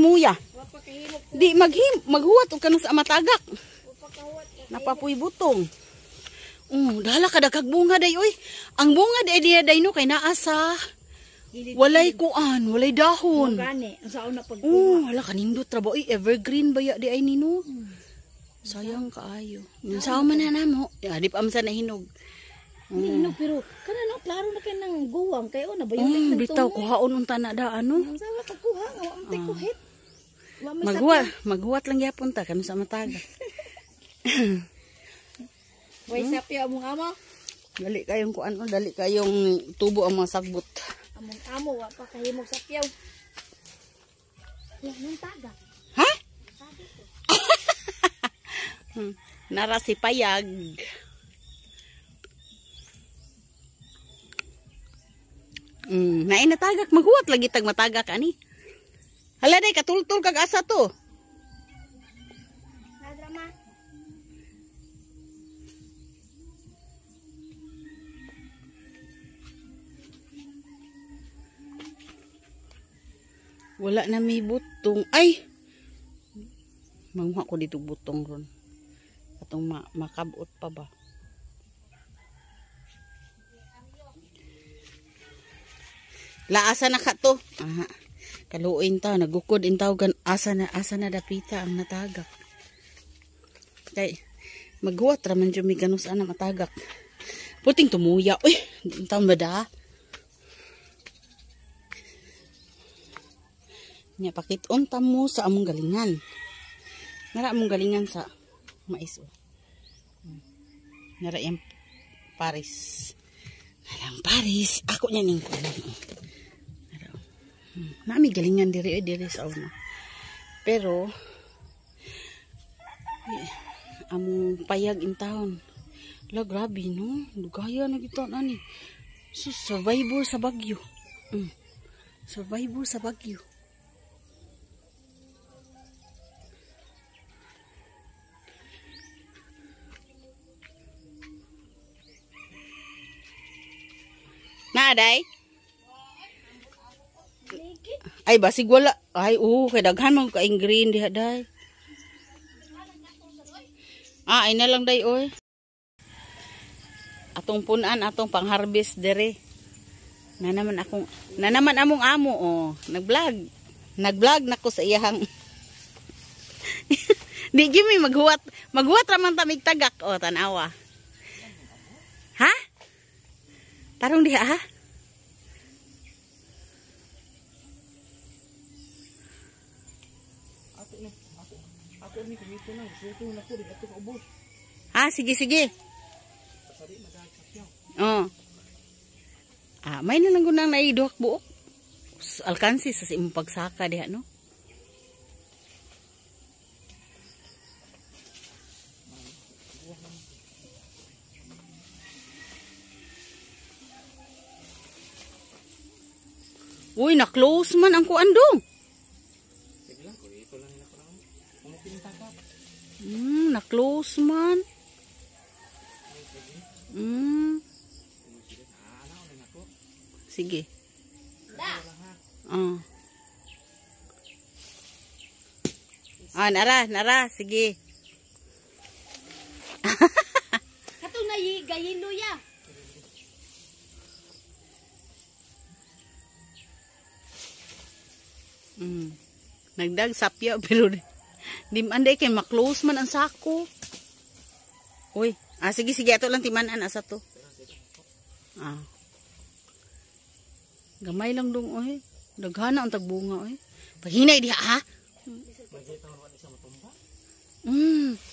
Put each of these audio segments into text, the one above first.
tumuya. Di maghuwat og kanang sa matagak. Napapuy butong. Dala ka dagkag bunga day oy. Ang bunga day diya day no kay naa sa walay kuan, walay dahon. Gani, ang saon na pag. Wala kanindot ra ba oy, evergreen ba ya di ay nino. Sayang kaayo. Unsa man na namo? Ya, di pa amsa nahinog. Hinog pero kana no klaro na kay nang guwang kay na bayulik nang bitaw kuhaon unta na da ano. Unsa wa pagkuha nga wa man kuhit. Maghuwat lang gyapon ta kanu sa mataga. Way sapya among amo. Dali kayong kuan o, dali kayong tubo ang mga sagbot. Among amo wa pa kahimog sapyaw. Ya nang taga. Ha? Nara si payag. Naay natagak maghuwat lagi tag matagak ani. Hala day katultul kag asa to. Nadrama. Wala na may butong. Ay. Manguha ko dito butong ron. Atong makabot pa ba? Laasa na ka to. Aha. Kaluoin ta, nagukod in tawag gan asa na dapita ang natagak. Kay maghuwat ra man jud mi ganus ana matagak. Puting tumuya. Uy, taon ba da? Nya pakit-on ta mo sa among galingan. Nara among galingan sa mais. Nara yang Paris. Narang Paris. Ako niya ning kuno. Nami galingan diri diri sa una. Pero among payag in town. La grabe no. Dugaya na gyud ani. So, survivor sa bagyo. Survivor sa bagyo. Na day? Ay basig wala. Ay kay daghan man kaing green diha day. Ah, ay na lang day oy. Atong punan atong pangharvest dere. Na naman among amo oh, nag-vlog. Nag-vlog nako sa iyahang. Di gyud mi maghuwat. Maghuwat ra man ta mig tagak oh, tan-awa. Ha? Tarong diha ha? Ah, sige, sige. Oh. Ah, may na lang gunang naiduhak buok. Alkansi sa imong pagsaka diha no. Uy, na-close man ang kuan dong. Na-close man. Sige. Ah, nara, sige. Katong nayigayilo ya. Nagdag sapya pero di anday kay ma-close man ang sako. Uy, sige sige ato lang timan-an asa to. Ah. Gamay lang dong oy. Daghana ang tagbunga oy. Paghinay diha ha.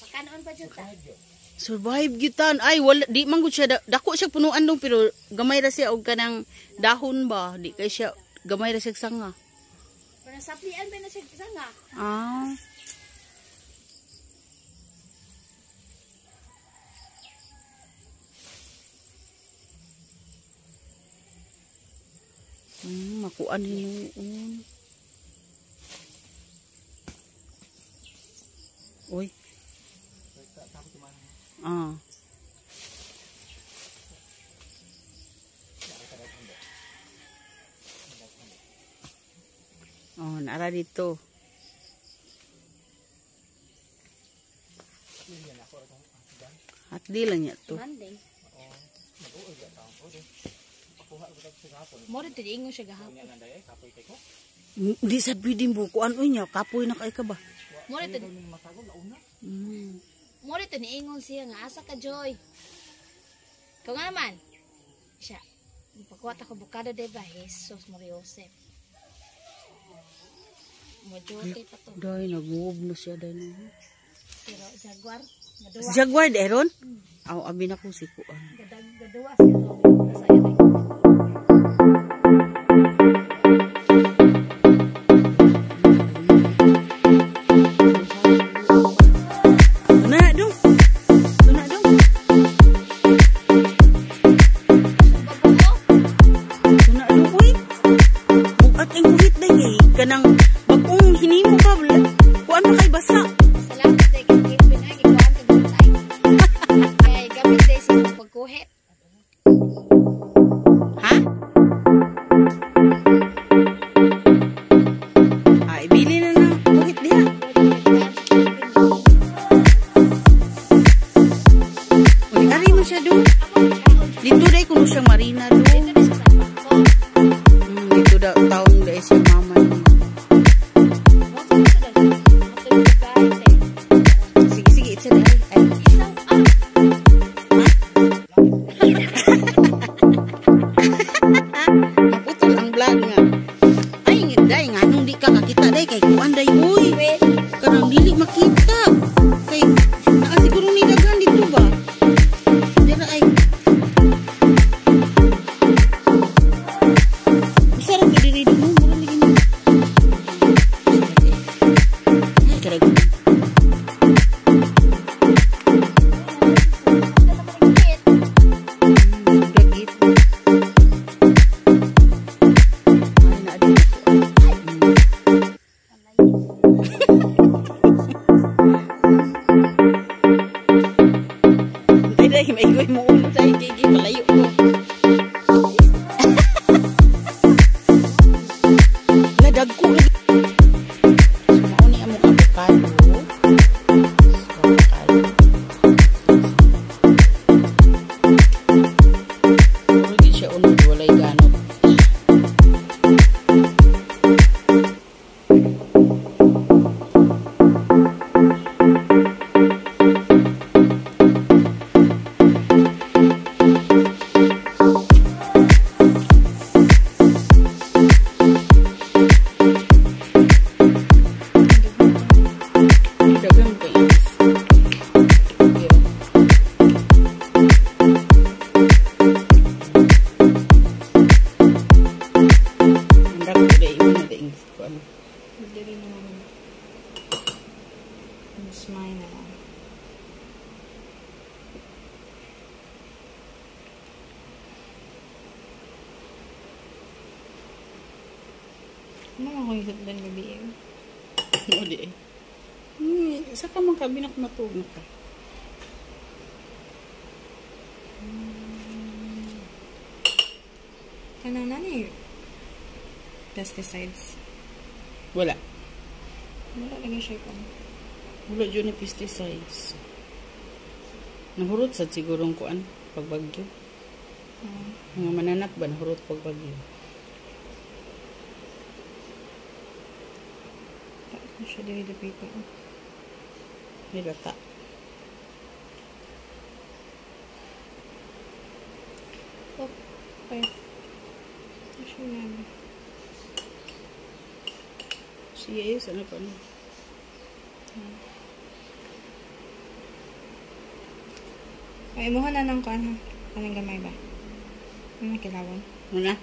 Pakanon pa jud ta. Survive gyud. Ay wala di man gud siya dako siya punuan dong pero gamay ra siya og kanang dahon ba, di kay siya gamay ra siya sanga. Pero saplian ba na siya sanga? Ah. Makuan hinuon. Uy. Ah. Oh, nara dito. At di lang niya to. Monday. Mo rin ingon siya gahapon. Di sa pwedeng bukuan uy niya, kapoy na kay ka ba? Mo rin Mo rin ingon siya nga asa ka Joy. Ikaw nga naman. Siya. Pagkuha ta ko bukado de ba Jesus Mariosep. Mo jote pa to. Day nag-move na siya day no. Pero jaguar gaduwa. Jaguar deron? Aw abi na ko si kuan. Gadag gaduwa siya to. Sa ere. Na dong. Na dong. Na dong uy. Bugat ang guhit day kay kanang bagong hinimo ba kuan pa kay basa. Salamat day kay Kevin ay gikuan kag gutay. Kay gamit day sa pagkuhit. Ha? Ah, ibili na na guhit diha. Uy, ari mo siya do. Dito day kuno siyang marina do. Dito na siya sa bangko. Dito daw taong day siya mama niya. Sige sige, it's a day. Ay. Maputol ang vlog nga. Ay, day nga nung di ka kakita day kay kuan day uy. Kanang dili makita. Kay naa siguro ni daghan dito ba? Dira ay. Usa ra ka diri mo, mura lagi ni. Ay, karag. Dagit. Ay, naa dito. Ay, day, may igoy mo ulo tayo. Gigi, palayo ko. Ladag ko. So, mauni among avocado. So, avocado. Pero di siya unod. Walay ganot. Daghang kay Pero, ang dako day mo na day ko ano. Dili na naman. Mas may na lang. Ano ako yung hotdog gabi eh? Oo di eh. Sa ka man kabinak matug na ka. Kanang nani pesticides. Wala. Wala lagi siya kung. Wala dyan ni pesticides. Nahurot sad siguro ang kuan pagbagyo. Mga mananap ba nahurot pagbagyo? Ano siya dili dapita. May lata. Oh, okay. Ano siya namin? Siya eh, sana pa ano. Ay, imuha na ng kuan ha. Anong gamay ba? Ano kilawan? Muna?